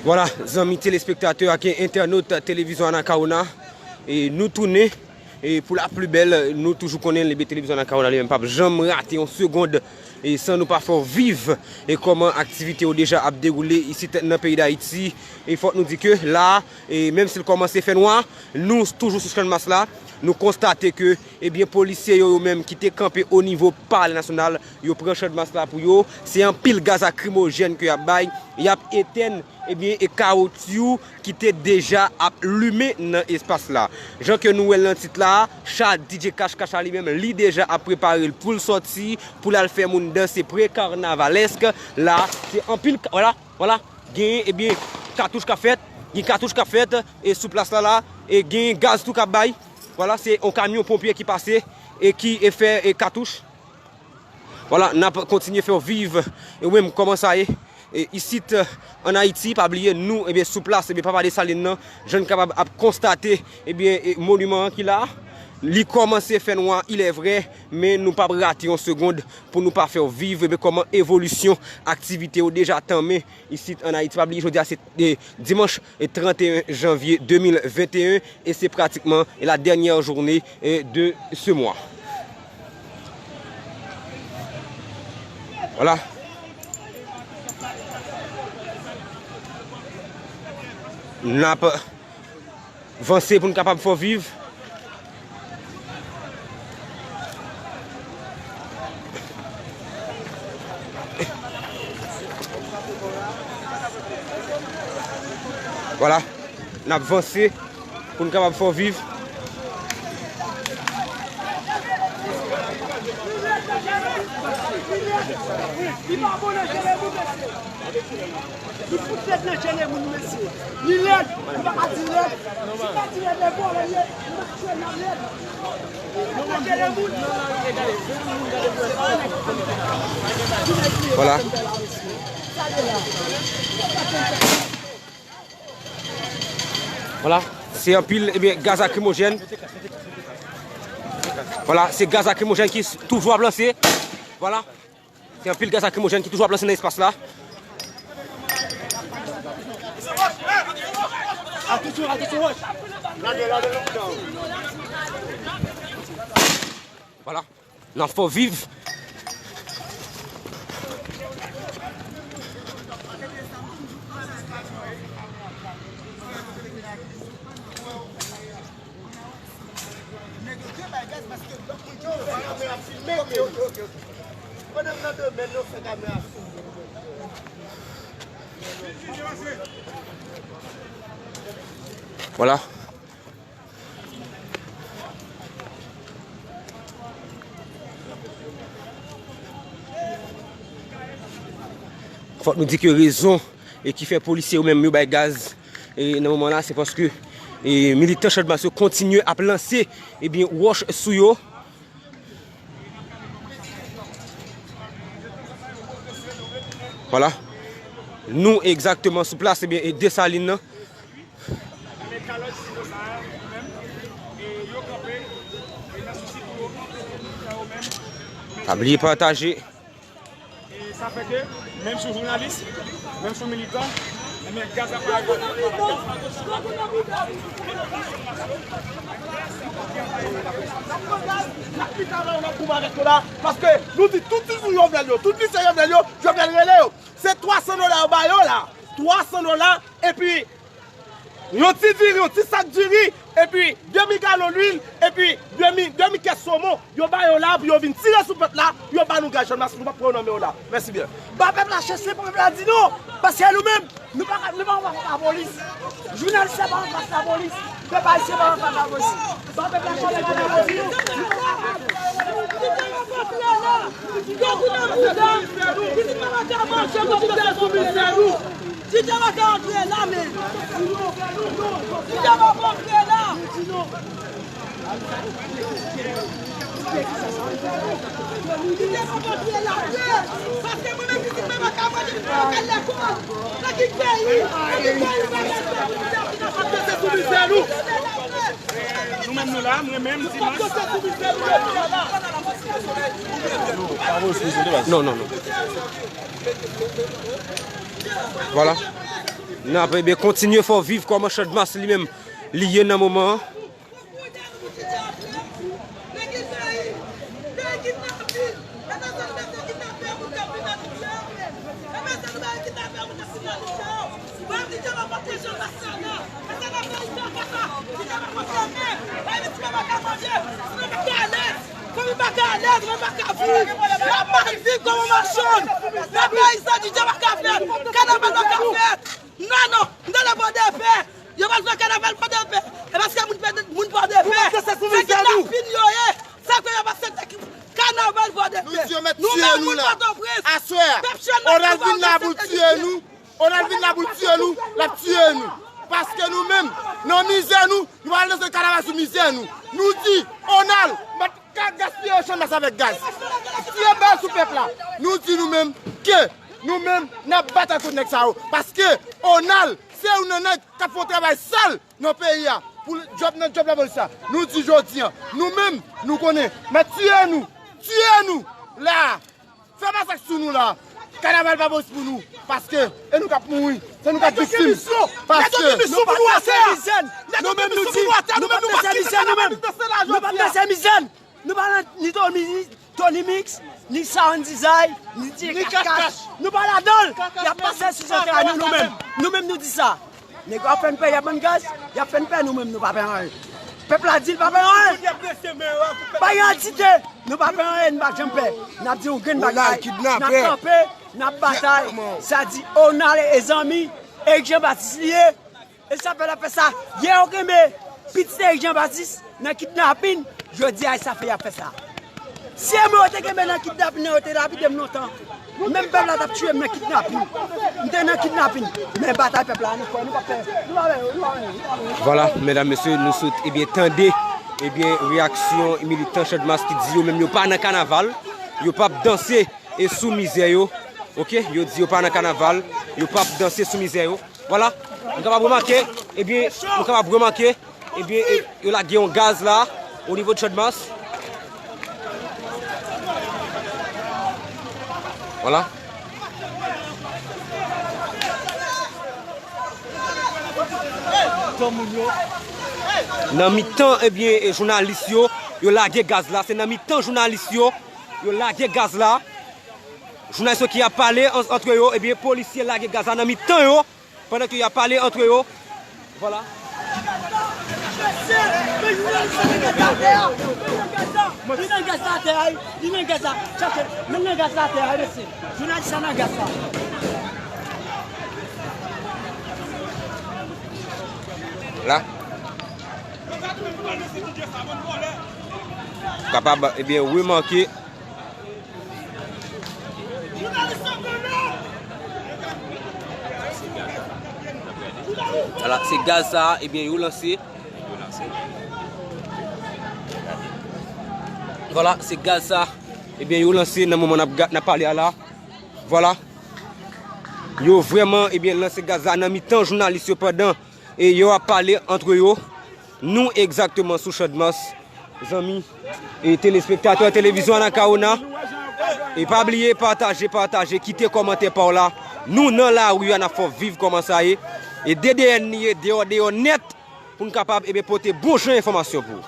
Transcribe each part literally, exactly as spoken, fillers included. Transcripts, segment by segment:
Vwala, zanmi telespektatè ak entènot televizyon Anacaona, e nou tounen, e pou la pli bèl, nou toujou konnen, ebyen, televizyon Anacaona li menm p ap janm rate yon segonn, e san nou pa fè w viv, e kòman aktivite yo deja ap dewoule isit nan peyi Dayiti. E fòk nou di ke la, e menm si l kòmanse fè nwa, nou toujou sou Channmas la, nou konstate ke, ebyen, polisye yo, yo menm ki te kanpe o nivo Palè Nasyonal, yo pran Channmas la pou yo. Se anpil gaz lakrimojèn ke y ap bay, y ap etèn, ebyen, e kawotyou ki te deja ap limen nan espas la. Jan ke nou wè l nan tit la, cha D J Cash Cash la li menm, li deja ap prepare l pou l sòti, pou l al fè moun danse pre-carnavalesque. La, se anpil ka-, vwala, vwala, genyen, ebyen, katouch k ap fèt, gen katouch k ap fèt, e sou plas la, la, e genyen gaz tou k ap bay. Vwala, se yon kamyon ponpye ki pase e ki, e fè, e katouch. Vwala, n ap kontinye fè w viv, e ou menm, kòman sa ye, e isit, e, ann Ayiti, pa bliye, nou, ebyen, sou plas, ebyen, Papa Desalin nan, jan n kapab ap konstate, ebyen, e, moniman an ki la, li kòmanse fè nwa, il est vrai, men nou p ap rate yon segonn pou nou pa fè w viv, ebyen, kòman evolisyon aktivite yo deja tanmen isit ann Ayiti. Pa bliye, jodi a se, e, dimanch, e, trannteyen janvye de mil venteyen, e se pratikman, e, la dènyè jounen, e, de se mwa. Vwala. N ap vanse pou n kapab fè w viv. Vwala, n ap vanse pou n kapab fè w viv. Li pa bon nan jere moun, mesye. Li fout tèt nan jere moun, mesye. Li lèd, li pa ka di lèd. Si pa di lèd, e vòlè li ye, li pa tchwe nan lèd. Li fout tèt nan jere moun. Vwala. Vwala, se anpil, ebyen, gaz lakrimojèn. Vwala, se gaz lakrimojèn ki s-, toujou ap lanse. Vwala, se anpil gaz lakrimojèn ki toujou ap lanse nan espas la. Vwala. N ap fè w viv. Vwala. Fòk nou di ke rezon e ki fè polisye yo menm yo bay gaz e nan moman la, se paske e militan Chadmas yo kontinye ap lanse, ebyen, wòch sou yo. Vwala. Nou egzakteman sou plas, ebyen, e Desalin nan. Pa bliye pataje. E sa fè ke, menm si w jounalis, menm si w militan, ebyen, gaz ap pale. N ap pita la, n ap goumen avèk yo la, paske nou di tout ti sou Jovenel yo, tout ti se Jovenel yo, Jovenel rele yo. Se twa san dola yo ba yo la. Twa san dola, epi yon ti diri, yon ti sak diri, epi demi galon lwil, epi demi, demi kès somon, yo ba yo la pou yo vin tire sou pèp la, pou yo ba nou gaz Chadmas, nou p ap pran yo nan men yo la. Mèsi byen. Ba pèp la chans, se pou pèp la di non, paske nou menm, nou pa ka, nou pa anfas lapolis. Jounalis la pa anfas lapolis. Pèp ayisyen pa anfas lapolis. Ba pèp la chans, se pou pèp la di non. Yo konnen mouda, pitit mwen pa ka manje, mwen konnen se sou mizè nou. Tite Maka antre la, men. Tite Maka antre la. Tite Maka antre la, men. Paske mwen menm pitit mwen pa ka manje, pitit mwen pa ka lekòl. Nan ki peyi? Nan ki peyi bagay sa pou nou te ap vin ap ap danse sou mizè nou? Nou menm nou la, mwen menm, dimanch. Non, non, non. Vwala. N ap, ebyen, kontinye fè w viv kòman Channmas li menm li ye nan moman an. Fanmi pa ka alèz, fanmi pa ka viv. N ap mal viv kòman machann. Nan peyi sa, D J pa ka fèt, kanaval pa ka fèt. Non, non, m tande Pòdepè. Yo pral fè kanaval Pòdepè. E paske moun pè-, moun Pòdepè, se kidnapin yo ye. Sa fè yo pa fè kanaval Pòdepè. Nou di yo mèt tiye nou la. Aswè a, Onal vin la pou l tiye nou. Onal vin la pou l tiye nou, l ap tiye nou. Paske nou menm, nan mizè nou, nou pa vle danse kanaval sou mizè nou. Nou di, Onal, mèt ka gaspiye Channmas avèk gaz. Tiye bal sou pèp la. Nou di nou menm ke nou menm, n ap batay kont nèg sa yo. Paske Onal, se youn nan nèg k ap fè yon travay sal nan peyi a. Pou djòb nan djòb lapolis la. Nou di jodi a, nou menm, nou konnen, mèt tiye nou, tiye nou, la a. Fè masak sou nou la. Kanaval pa posib pou nou. Paske, e nou k ap mouri. Se nou k ap viktim. Paske, nou menm nou di, nou p ap danse mizè nou menm. Nou p ap danse mizè. Nou pa nan ni Tony, Tony Mix, ni Sound Design, ni D J Kakash. Nou pa ladan l. Y ap pase sou zafè nou, nou menm. Nou menm nou di sa. Nèg yo ap fè n pè, y ap ban n gaz, y ap fè n pè, nou menm nou pa pè anyen. Pèp la di l pa pè anyen. Pa gen antite, nou pa pè anyen, nou pa janm pè. N ap di yon grenn bagay. N ap kanpe, n ap batay. Sa di Onal e zanmi, Eric Jean Baptiste li ye. E sa fè l ap fè sa. Yè yo kenbe pitit Eric Jean Baptiste nan kidnapin, jodi a e sa fè y ap fè sa. Si e mwen yo te kenbe nan kidnapin nan, yo te lapide m lontan. Menm pèp la t ap tiye m nan kidnapin. M te nan kidnapin. Men batay pèp la, nou kwè, nou p ap fè, nou p ap fè, nou p ap fè, nou p ap fè. Vwala, medam, mesye, nou sot, ebyen, tande, ebyen, reyaksyon militan Channmas ki di yo menm yo pa nan kanaval, yo p ap danse e sou mizè yo. Oke, yo di yo pa nan kanaval, yo p ap danse sou mizè yo. Vwala, nou kapab remake, ebyen, nou kapab remake, ebyen, e, yo lage yon gaz la, o nivo de Channmas. Vwala. Nan mitan, ebyen, e, jounalis yo, yo lage gaz la. Se nan mitan jounalis yo, yo lage gaz la. Jounalis yo ki ap pale an-, antre yo, ebyen, polisye lage gaz la nan mitan yo. Pandan ke y ap pale antre yo. Vwala. Li nan gaz la atè a, li nan gaz la. Chache, men nan gaz la atè a, mesye. Jounalis la nan gaz la. La. Kapab, ebyen, remake. Vwala, se gaz sa a, ebyen, yo lanse. Vwala, se gaz sa a, ebyen, yo lanse nan moman n ap ga-, n ap pale a la. Vwala. Yo vrèman, ebyen, lanse gaz la nan mitan jounalis yo pandan e yo ap pale antre yo. Nou egzakteman sou Channmas, zanmi e telespektatè televizyon Anacaona. E pa bliye pataje, pataje, kite kòmantè pa w la. Nou nan lari a, n ap fè w viv kòman sa ye. E D D N li ye, deyò, deyò nèt, pou n kapab, ebyen, pote bon jan enfòmasyon pou ou.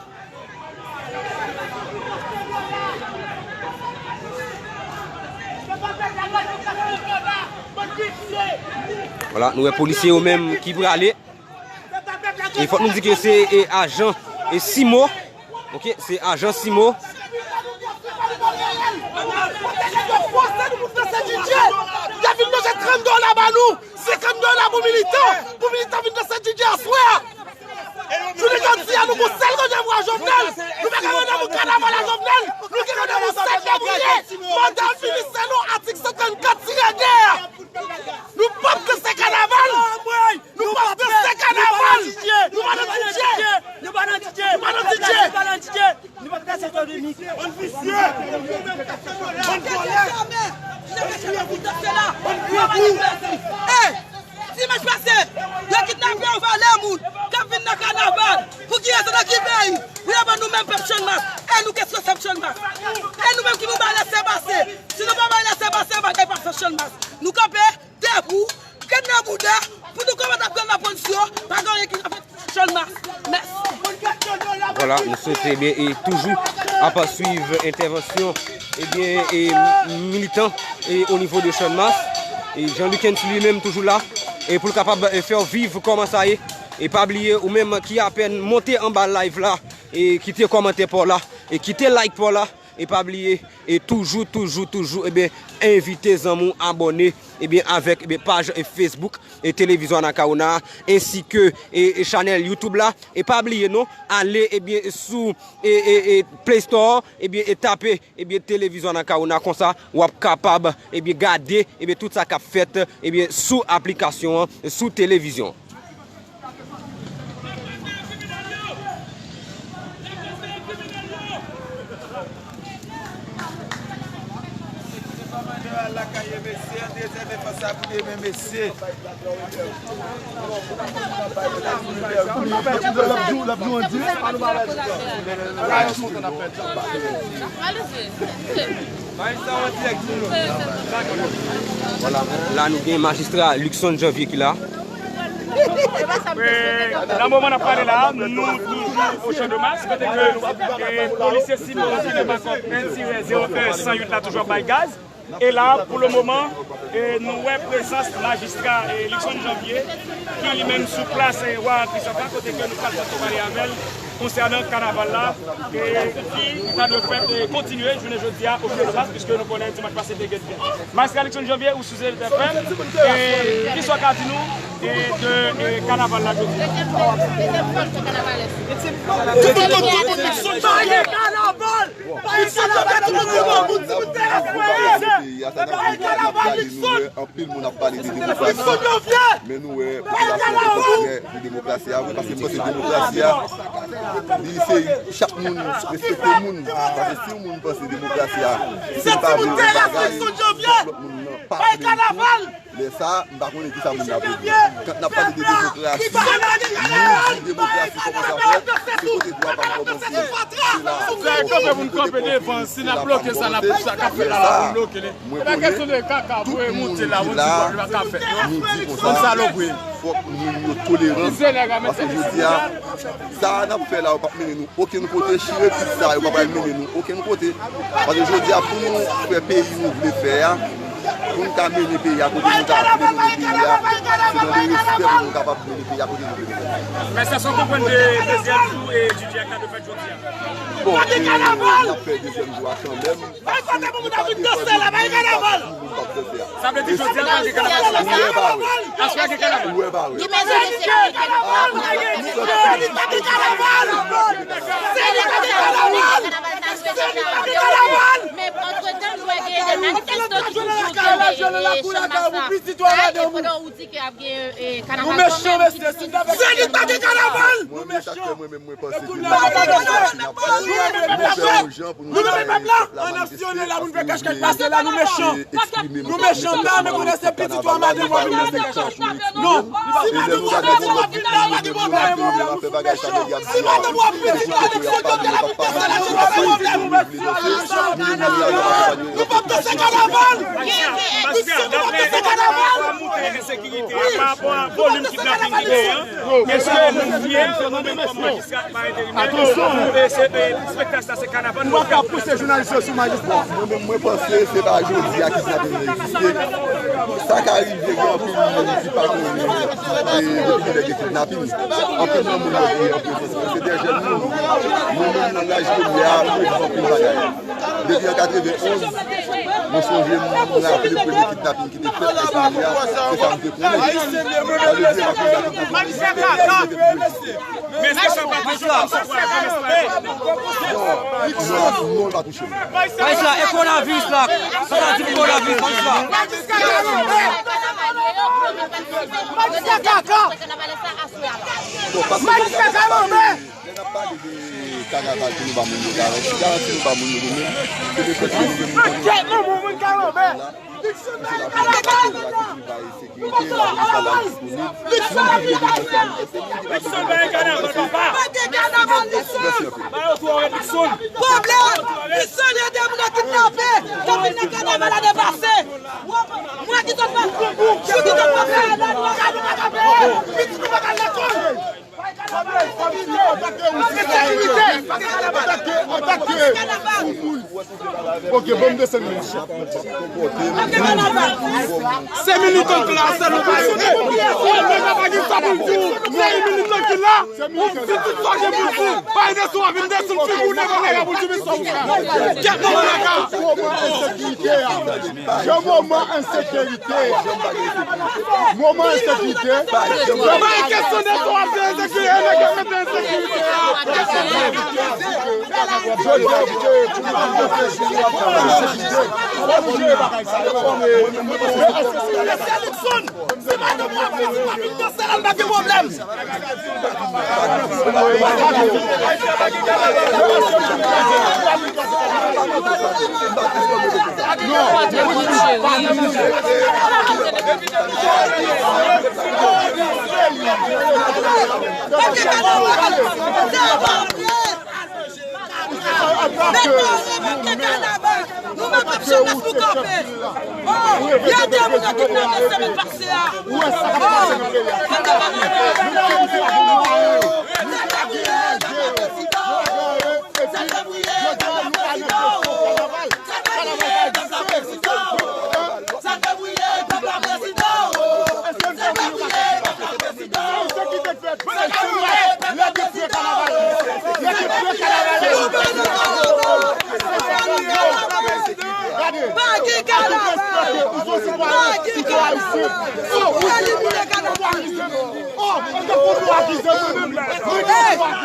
Vwala, nou wè polisye yo menm ki prale. E fòk nou di ke se, e, ajan, e, Simo. Oke, se ajan Simo. Y ap vin manje trant dola ba nou, senkant dola pou militan, pou militan vin danse D J aswè a. Jounen jodi a, nou gon sèl randevou a Jovenel. Nou pa gen randevou kanaval a Jovenel. Nou gen randevou sèt fevriye. Manda l fini, se nou, atik san trannkat, tire dèyè. Nou p ap danse kanaval. Nou p ap danse kanaval. Nou pa nan D J. Nou pa nan D J. Nou pa nan D J. Nou p ap danse Tony Mix. Bann visye. Bann vòlè. Bann gran kou. Hey! Dimanch pase, yo kidnape yon valè moun k ap vin nan kanaval. Pou ki rezon, nan ki peyi? Pou yo ban nou menm pèp Channmas. E nou, kèske pèp Channmas? E nou menm ki pou bay lèsepase? Si nou pa bay lèsepase, bagay p ap fèt Channmas. Nou kanpe debout, grenn nan Bouda, pou nou kòmanse ap pran nan pozisyon, pa gen anyen ki ap fèt Channmas. Mèsi. Vwala, nou swete, ebyen, e toujou ap swiv entèvansyon, ebyen, e militan, e o nivo de Channmas. E Jean Lucens li menm toujou la, e pou l kapab, e fè w viv kòman sa ye. E pa bliye, ou menm ki apèn monte anba live la, e kite kòmantè pa w la, e kite like pa w la, e pa bliye, e toujou, toujou, toujou, ebyen, envite zanmi w abòne, ebyen, avèk, ebyen, paj, e Facebook, e Televizyon Anacaona, ensi ke, e, e chanèl YouTube la. E pa bliye non, ale, ebyen, sou, e, e, e Play Store, ebyen, e tape, ebyen, Televizyon Anacaona, konsa, w ap kapab, ebyen, gade, ebyen, tout sa k ap fèt, ebyen, sou aplikasyon an, sou televizyon. Vwala, la nou gen majistra Luckson Janvier ki la. E, nan moman n ap pale la, nou toujou o Champ de Mars, kote ke, e, polisye Simon ki nan makòp en tirè zewo en san uit la toujou ap bay gaz. E la, pou le moman, e, nou wè prezans majistra, e, Luckson Janvier, ki li menm sou plas, e, Wa Kristofa, kote ke nou pral tante pale avè l konsènan kanaval la, e, ki ta dwe fèt, e, kontinye jounen jodi a o Champ de Mars, piske nou konnen dimanch pase te gen Majistra Luckson Janvier, ou sou Zenith F M, e, kisa w ka di nou, e, de, e, kanaval la jodi a? Dezyèm fwa, dezyèm fwa l fè kanaval. Dezyèm fwa l fè kanaval. Anpil moun ap pale de demokrasi. Men nou wè popilasyon te kontinye pou demokrasi a, wi, paske m panse demokrasi a, li se chak moun respekte moun. Paske si yon moun panse demokrasi a, se pa vre yon bagay, lòt moun nan pa vle l tou. Lè sa, m pa konnen kisa moun nan vle di. Kan n ap pale de demokrasi, nou di demokrasi kòman sa fèt, se kote dwa pa m kòmanse. Se la, kanpe pou n kanpe devan, si n ap bloke sa, n ap sa k ap fèt la, la pou n bloke li. Mwen konnen tout moun ki la, nou di konsa, fòk moun yo toleran, paske jodi a, sa n ap fè la, yo p ap mennen nou okenn kote, chire pit sa, yo pa pral mennen nou okenn kote. Paske jodi a, pou nou fè peyi nou vle fè a, pou nou ka mennen peyi a kote nou ka vle mennen peyi a, se nan de respè pou nou kapab mennen peyi a kote nou vle mennen. Men sa, sa w konprann de dezyèm jou, e, D J a ka de fèt jodi a? Bon, e, n ap fè dezyèm jou a kanmenm. Bay kote pou moun ap vin danse la, bay kanaval. Sa vle di jodi a pa gen kanaval la? Ou wè pa wè. Aswè gen kanaval? Ou wè pa wè. Ki mezi mesye pa gen kanaval? Se li pa gen kanaval. Se li pa gen kanaval. Se li pa gen kanaval. Men antretan, nou wè gen de manifestan ki toujou vyole, e, Channmas la. E pandan ou di ke ap gen, e, kanaval kanmenm, ki dispoze. Se li pa gen kanaval. Nou mechan. Mwen menm pèp la, ann ap siyone la pou n fè kachkèt pase la, nou mechan. Nou mechan, pa renmen konnen se pitit ou a madanm ou a vin nan se kachkèt. Non. Si madanm ou a pitit ou a vin la, pa gen pwoblèm. Si madanm ou a pitit ou a vin se kachkèt, pa gen pwoblèm. Nou p ap danse kanaval. Nou p ap danse kanaval. Ensekirite a, pa rapò a volim kidnaping ki genyen an, èske nou fye, nou menm kòm majistra ki pa enterimè, e, se, e, espektak sa, se kanaval nou ap fè? Mwen menm, mwen panse se pa jodi a kidnaping nan egziste. Sa ka rive, gen anpil moun ki pa konnen, e, depi kilè gen kidnaping. Anpil nan moun yo, e, anpil se, se de jèn moun. Mwen menm, nan laj ke m ye a, mwen viv anpil bagay. Depi an katrevenonz, mwen sonje, m raple premye kidnaping ki te fèt nan peyi a, se sa m te konnen. Sa vle di, m ap fè sa tout moun. Men èske sa pa te sou kòm sou pwa, kòm espwa? Non, non, non, l pa touche m. Majistra, e kowonaviris la? Sa sa di pou kowonaviris, majistra? Majistra kaka! Majistra kaka manmè! Lè n ap pale de kanaval pou nou ba moun yo garanti, garanti nou ba moun yo nou menm, se de fèt ke nou menm nou konnen. Anpil moun ka lanmè. Misye la pou nou ba yo la ki bay sekirite, la pou nou ba la disponib. Luckson bay kanaval, papa. Pa gen kanaval, Luckson. Ba yo twò rèd, Luckson. Pwoblèm, Luckson ede moun nan kidnape. Depi nan kanaval ane pase. Mwen ki sot pa, jou ki sot pa fè la, nou Ok, bon, m desann men. Se militan ki la, se nou pa yo. Nèg la pa gen sa pou l di w. Se militan ki la. Ou di tout sa w gen pou w di. Pa ede sou a vin desann figi w devan nèg la pou l di men sa w fè. Kèt moman nèg la. Moman ensekirite a. Jan moman ensekirite a. Moman ensekirite. Se pa yon kesyon de sa w ap di ensekirite, e nèg yo mete ensekirite a. Jodi a, pou nou vin reflechi, nou ap travay. Mesye Luckson, si madanm ou ap fè ti papit nan sèl, pa gen pwoblèm. Mete yon remake kanaval. Nou mete yon chèf pou kanpe. Oh, y a de moun yo kidnape semèn pase a. Oh,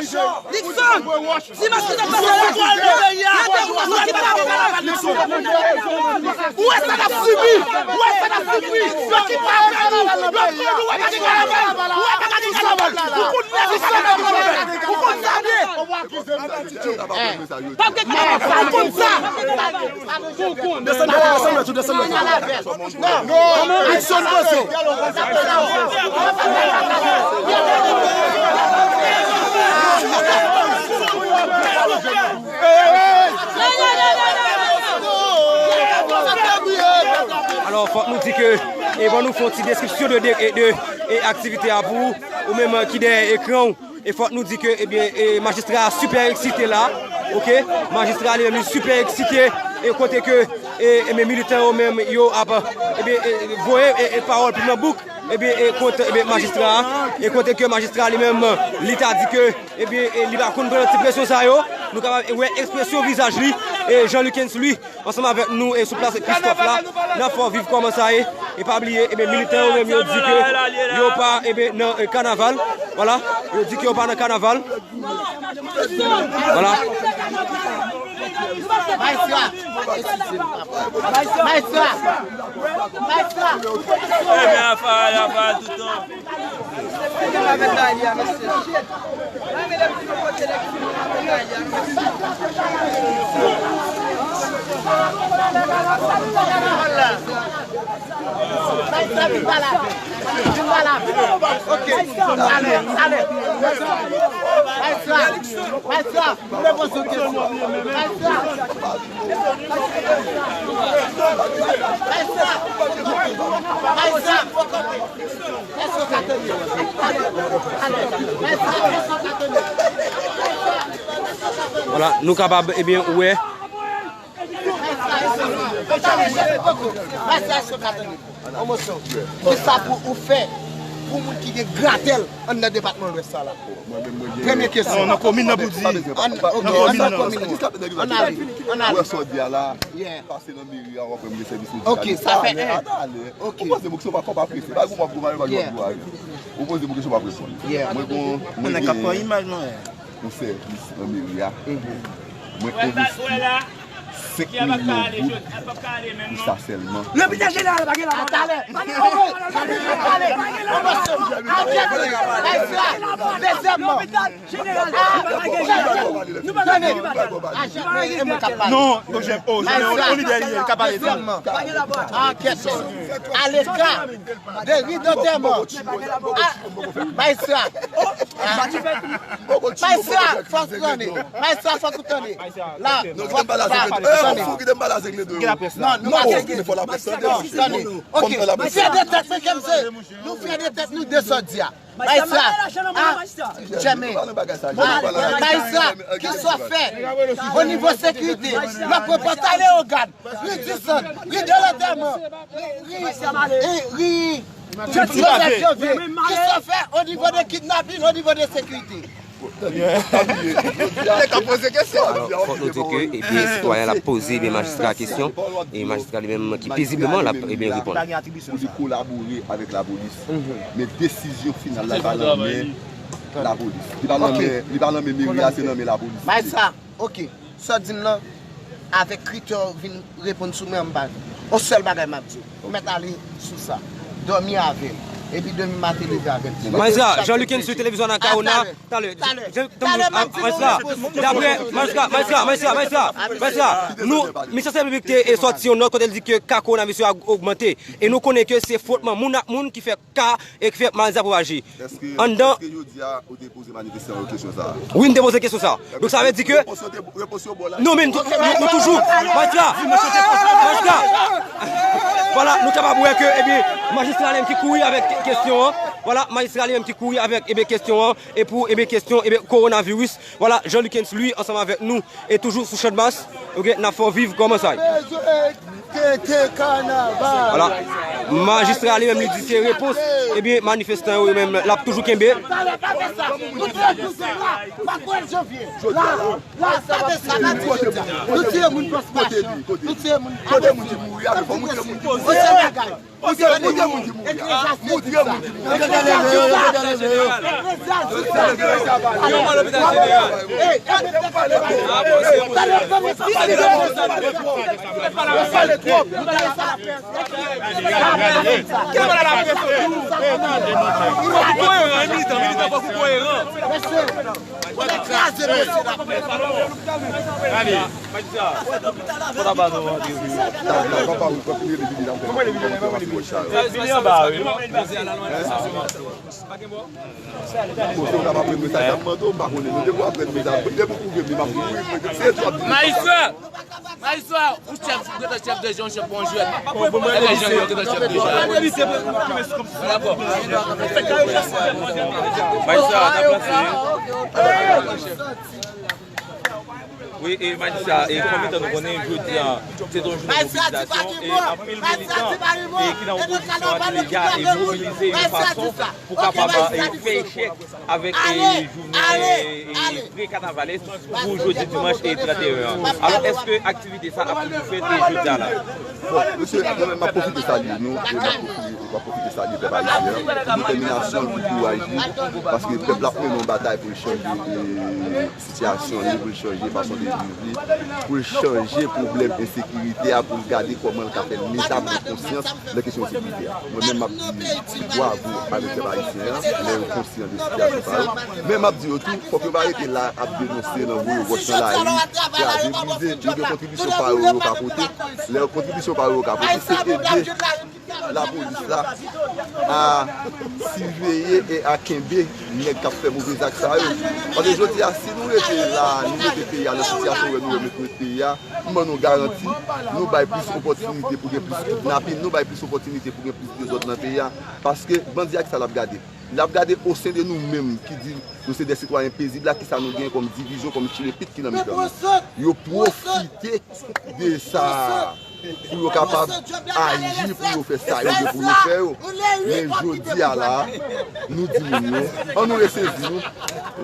Nixon! Dimanch ki te pase la, yo te wè sa k ap sibi. Wè sa k ap sibi. Yo ki pa avè nou. Yo pran nou wè pa gen kanaval. Wè pa gen kanaval. Ou konn nèg sa nan pwoblèm. Ou konn sa de. Pa gen kanaval. Ou konn sa. Desann, desann, desann, desann. Non, non, Nixon poze w. Alò, fòk nou di ke, e, ban nou fè yon ti deskripsyon de, de, de, e, aktivite a pou ou, ou menm, e, ki dèyè ekran w. E fòk nou di ke, ebyen, e, majistra a sipè eksite la, oke? Majistra a li menm, li sipè eksite, e kote ke, e, ebyen, militan yo menm, yo ap, ebyen, e, voye, e, e, pawòl piman bouk, ebyen, e, kont, ebyen, majistra a, e kote ke majistra a li menm, li ta di ke, ebyen, e, li pa konn pran ti presyon sa yo, nou kapab wè ekspresyon vizaj li, e, Jean Lucens, li, ansanm avèk nou e sou plas Kristòf la, n ap fè w viv kòman sa ye. E pa bliye, ebyen, militan yo menm, yo di ke yo pa, ebyen, nan, e, kanaval. Vwala, yo di ke yo pa nan kanaval. Vwala. Maestra! Maestra! Maestra! Ebyen, afè, afè, toutan. Ok. Ale, ale. Maestra, maestra, nou te poze yon kesyon. Maestra. Maestra. Maestra. Èske w ka tande? Vwala, nou kapab, ebyen, wè. Maestra, èske w ka tande? Maestra, èske w ka tande? Yon moso. Kisa pou ou fè pou moun ki gen gratèl anndan depatman Lwès sa la? Premye kesyon. Non, nan komin nan pou di. An, ok, nan komin nan. An ale, an ale. Wè sa w di a la. Yeah. Pase nan meri a, w ap wè m gen sèvis medikal. Ok, sa fè en. Talè, talè. Ok. Ou poze mwen kesyon, pa, pa prese. Pa gen w ap gwo mare, pa gen w ap gwo mare. Ou poze mwen kesyon, pa reponn. Yeah. Mwen gon, mwen gen yon sèvis nan meri a. Mwen envesti senk milyon goud pou sa sèlman. Lopital jeneral pa gen la. Talè. Talè. Dezyèmman. Jeneral. Non, o lidè li ye, li ka pale tou. Ankèt. Aleka, deri dantèman. Maestra. Maestra, fòk ou tande. Maestra, fòk ou tande. La, fòk, la. Tande. Ou kite m pale a Zenglendo. Non, nou pa Zenglendo. Men fò laprès tande, monchè. Tande. Ok. Nou fyè de tèt, men kèm se. Nou fyè de tèt nou de sa w di a. Majistra, ah, Jèmen. Majistra, kisa w fè o nivo sekirite? Lòt pwopòz ta Leyogàn, ri Dizon, ri de lantèman, ri, ri, ri Joseph Jovier. Kisa w fè o nivo de kidnapin, o nivo de sekirite? Nèg ap poze kesyon. Alò, fòk nou di ke, ebyen, sitwayen l ap poze, ebyen, majistra a kesyon, e majistra li menm ki pezibleman l ap, ebyen, reponn. Pou li kolabore avèk lapolis. Men desizyon final la pa nan men lapolis. Li pa nan men, li pa nan men meri a, se nan men lapolis. Majistra, ok. Sa w di m nan, avèk kritè w vin reponn sou mwen, m pa vle. On sèl bagay m ap di w. Ou mèt ale sou sa. Dòmi avè l. Epi demen maten leve avè l. Majistra, Jean Lucens sou televizyon nan Corona. Talè, talè, talè, m ap di nou, majistra, daprè, majistra, majistra, majistra, majistra, majistra, nou, Minis Sante Piblik te, e, sòti yon nòt kote l di ke ka kowonaviris yo a ogmante. E nou konnen ke se fwotman moun ak moun ki fè ka e ki fè maladi a pwopaje. Anndan. Èske jodi a ou te poze manifestan yo kesyon sa a? Wi, m te poze kesyon sa a. Donk, sa vle di ke. Repons yo te, repons yo ba w la. Non, men nou, nou, nou toujou. Majistra, majistra. Vwala, nou kapab wè ke, ebyen, majistra li menm ki kouri avèk kesyon an. Vwala, majistra li menm ki kouri avèk, ebyen, kesyon an. E pou, ebyen, kesyon, ebyen, kowonaviris. Vwala, Jean Lucens, li, ansanm avèk nou. E toujou sou Channmas. Ok, n ap fè w viv kòmansay. Vwala. Majistra li menm li di se repons. Ebyen, manifestan yo menm, l ap toujou kenbe. Talè, pa fè sa. Nou tire koze la. Pa kwè Janvye. La, la, pa fè sa. Nou tire moun plas machin. Nou tire moun. Kote moun ki mouri a, fò moun ki mouri. Yon sèl bagay. Kote, kote moun ki mouri a? Montre moun ki mouri a. Yo pral lopital jeneral. Yo pral lopital jeneral. Fòk ou koeran, militan, militan, fòk ou koeran. Ou te kraze mesye la. Ale, majistra, fò ta ba nou randevou. Vini anba, wi. Kote w t ap aprann mesaj la, m mande w, m pa konnen. Depi w aprann mesaj, depi w kouvri m, m ap kouvri. Se twòp. Majistra! Majistra, ou chèf, ou gentan chèf de jan, ou chèf bon jwèt. Ebyen, jan yo gentan chèf de jan. Dakò. Majistra, ta plase. Wi, e majistra, e kòm etan nou konnen, jodi a, se te yon jounen mobilizasyon, e anpil militan, e ki nan opozisyon a te deja, e mobilize yon fason pou kapab, e, fè echèk avèk, e, jounen, e, e, pre-kanavalès pou jodi dimanch, e, trannteyen an. Alò, èske aktivite sa ap toujou fèt, e, jodi a la? Bon, mesye, mwen menm, m ap pwofite salye nou, e m ap pwofite, m ap pwofite salye pèp ayisyen an, detèminasyon l pou kouraj li, paske pèp la ap mennen yon batay pou l chanje, e, sitiyasyon li, pou l chanje fason de viv li, pou l chanje pwoblèm ensekirite a, pou l gade kòman l ka fè l mete ap pran konsyans nan kesyon ensekirite a. Mwen menm, m ap di bwavo avèk pèp ayisyen an, lè yo konsyan de sitiyasyon sa yo. Men m ap di yo tou, fòk yo pa rete la ap denonse nan voye wòch nan lari, kraze, brize. Yo gen kontribisyon pa yo yo ka pote. Lè kontribisyon pa yo yo ka pote, se ede lapolis la a siveye e a kenbe nèg k ap fè move zak sa yo. Paske jodi a, si nou rete la, nou mete peyi a nan sitiyasyon wè nou wè nou mete peyi a, m ban nou garanti, nou bay plis opòtinite pou gen plis kidnapin, nou bay plis opòtinite pou gen plis dezòd nan peyi a. Paske bandi a, kisa l ap gade? L ap gade osen de nou menm ki di nou se de sitwayen pezib la, kisa nou gen kòm divizyon, kòm chire pit ki nan mitan nou. Yo pwofite de sa pou yo kapab aji, pou yo fè sa yo gen pou yo fè yo. Men jodi a la, nou di moun yo, ann nou resezi nou.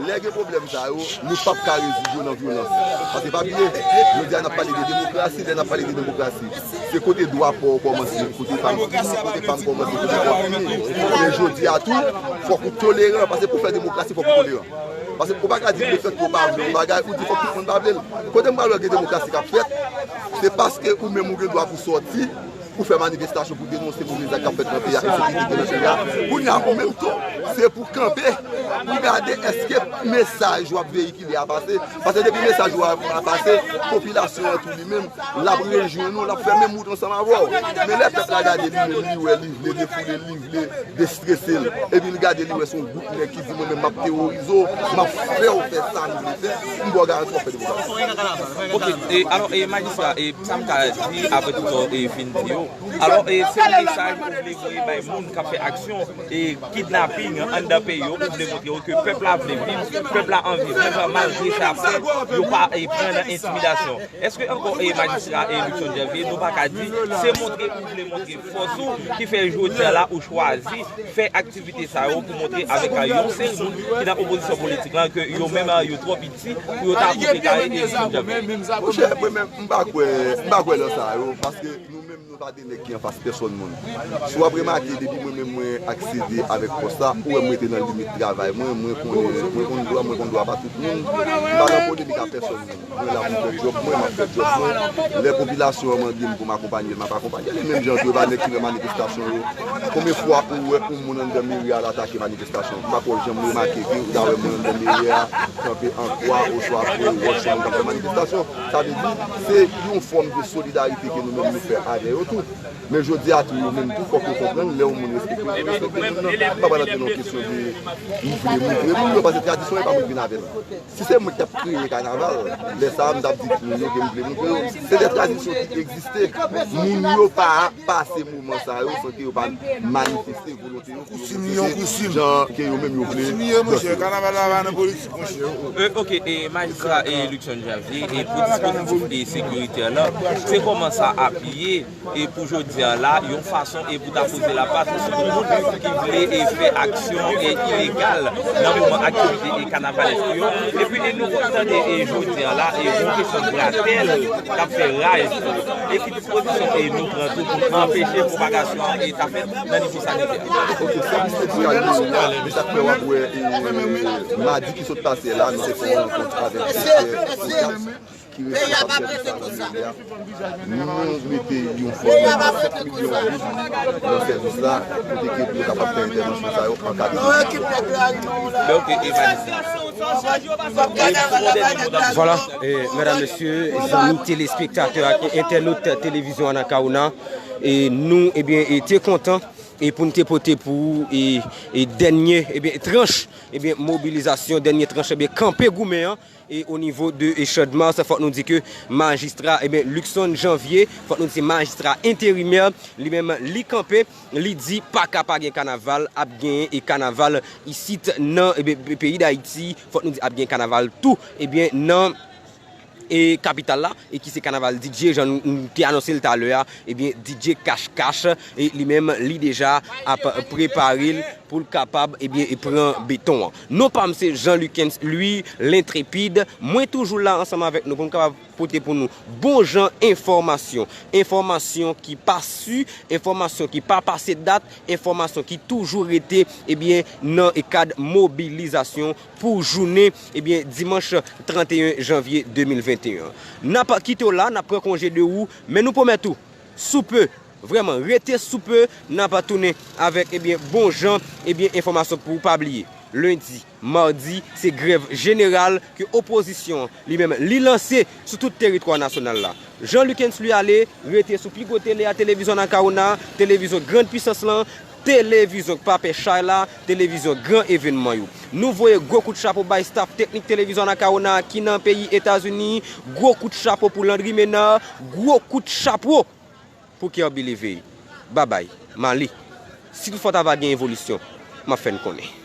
Lè gen pwoblèm sa yo, nou p ap ka rezoud yo nan vyolans. Paske pa bliye, jodi a n ap pale de demokrasi, lè n ap pale de demokrasi, se kote dwa pa w kòmanse, kote pa m, kote pa m kòmanse, kote pa w fini. Men jodi a tou, fòk ou toleran, paske pou fè demokrasi, fòk ou toleran. Paske ou pa ka di lefètke ou pa vle yon bagay, ou di fòk tout moun pa vle l. Kote m pral wè gen demokrasi k ap fèt, se paske ou menm ou gen dwa pou sòti, pou fè manifestasyon, pou denonse move zak k ap fèt nan peyi a, ensekirite nan peyi a. Kounye a, ou menm tou, Se pou kanpe, pou gade èske mesaj w ap veyikile a pase. Paske depi mesaj w a pase, popilasyon an tou li menm, l ap rejwenn ou, l ap fè menm wout ansanm avè w. Men lè pèp la gade li menm, li wè li vle defoule, li vle destrese l. Epi l gade li wè se yon gwoup nèg ki di mwen menm m ap teworize w, m ap fè w fè sa m vle fè, m ba w garanti w ap fè demokarasi. Ok, e, alò, e, majistra, e, sa m ka di apre tout sa w, e, fin di yo, alò, e, se yon mesaj ou vle voye bay moun k ap fè aksyon, e, kidnaping anndan peyi yo, ou vle montre yo ke pèp la vle viv, pèp la anvi viv, malgre sa y ap fè, yo pa, e, pran nan entimidasyon. Èske ankò, e, majistra, e, Luckson Janvier, nou pa ka di se montre ou vle montre fòs ou ki fè jodi a la ou chwazi fè aktivite sa yo pou montre avèk, a, yon sèl moun ki nan opozisyon politik la ke yo menm, a, yo twò piti pou yo ta pote kare e Luckson Janvier? Monchè, mwen menm, m pa kwè, m pa kwè nan sa yo, paske nou menm nou pa de nèg ki anfas pèsòn moun. Si w ap remake, depi mwen menm mwen aksede avèk pòs la, ou wè m rete nan limit travay mwen, mwen konnen, mwen konn dwa, mwen konn dwa pa tout moun, m pa nan polemik ak pèsòn moun. Mwen la pou m fè djòb mwen, m ap fè djòb mwen. Lè popilasyon an mande m pou m akonpanye l, m ap akonpanye l. E menm jan tou, e pa nèg ki nan manifestasyon yo. Konbyen fwa ou wè yon moun anndan meri a al atake manifestasyon? M pa kwè w janm remake ke ou ta wè moun anndan meri a kanpe an kwa oswa pran yon wòch yon moun k ap fè manifestasyon. Sa vle di, se yon fòm de solidarite ke nou menm nou fè avè yo tou. Men jodi a tou, yo menm tou, fòk yo konprann, lè yon moun respekte, yo respekte moun nan. M pa pral antre nan kesyon de m vle montre moun yo, paske tradisyon e pa mwen ki vin avè l. Si se mwen ki t ap kreye kanaval, lè sa a, m t ap di moun yo ke m vle montre yo. Se de tradisyon ki egziste. Moun yo pa pase moman sa yo san ke yo pa manifeste volonte yo pou yo manifeste jan ke yo menm yo vle danse. Kanaval la pa nan politik, monchè. E, ok, e, majistra, e, Luckson Janvier, e, pou dispozitif, e, sekiritè la, se kòman sa ap ye? E pou jodi a la, yon fason e pou ta poze lapat sou tout moun ki vle e fè aksyon e ilegal nan moman aktivite e kanavalèsk yo. Epi e nou konn tande e jodi a la e yon kesyon gratèl k ap fè raj tou. E ki dispozisyon e nou pran tou pou anpeche pwopagasyon an e ta fèt nan nivo sanitè? Ok, sèvis medikal nou la, se sa k fè w ap wè e madi ki sot pase la, nou te fè yon rankont avèk sektè sosyal ki responsab sèvis sa nan meri a. Nou mete yon fòm senk milyon goud nan sèvis la, kote ke pou yo kapab fè entèvansyon sa yo an ka de. Vwala, e, medam, mesye, zanmi telespektatè ak entènot televizyon Anacaona, e nou, ebyen, e te kontan, e pou n te pote pou ou, e, e dènye, ebyen, tranch, ebyen, mobilizasyon, dènye tranch, ebyen, kanpe goumen an, e o nivo de, e, Channmas, fòk nou di ke majistra, ebyen, Luckson Janvier, fòk nou di se majistra enterimè, li menm, li kanpe, li di pa ka pa gen kanaval, ap genyen e kanaval isit nan, ebyen, peyi Dayiti, fòk nou di ap gen kanaval tou, ebyen, nan, e, kapital la, e ki se kanaval D J, jan nou, nou te anonse l talè a, ebyen, D J Cash Cash, e li menm, li deja ap prepare l pou l kapab, ebyen, e pran beton an. Non pa m se Jean Lucens Louis, L'Intrépide. Mwen toujou la ansanm avèk nou pou m kapab pote pou nou bon jan enfòmasyon. Enfòmasyon ki pa si, enfòmasyon ki pa pase dat, enfòmasyon ki toujou rete, ebyen, nan kad mobilizasyon pou jounen, ebyen, dimanch tranteyen janvye de mil venteyen. N ap kite w la, n ap pran konje de ou, men nou pwomèt ou, sou pe, vrèman, rete sou pe, n ap tounen avèk, ebyen, bon jan, ebyen, enfòmasyon pou w pa bliye. Lendi, madi, se grèv jeneral ke opozisyon an, li menm, li lanse sou tout teritwa nasyonal la. Jean Lucens Louis ale, rete sou pi gwo tele a, televizyon Anacaona, televizyon Grande Puissance lan, televizyon k pa pè chay la, televizyon gran evènman yo. Nou voye gwo kout chapo bay staff teknik televizyon Anacaona ki nan peyi Etazini, gwo kout chapo pou Landry Menard, gwo kout chapo pou Kerby Levy. Babay, m ale. Si toutfwa ta va gen evolisyon, m ap fè n konnen.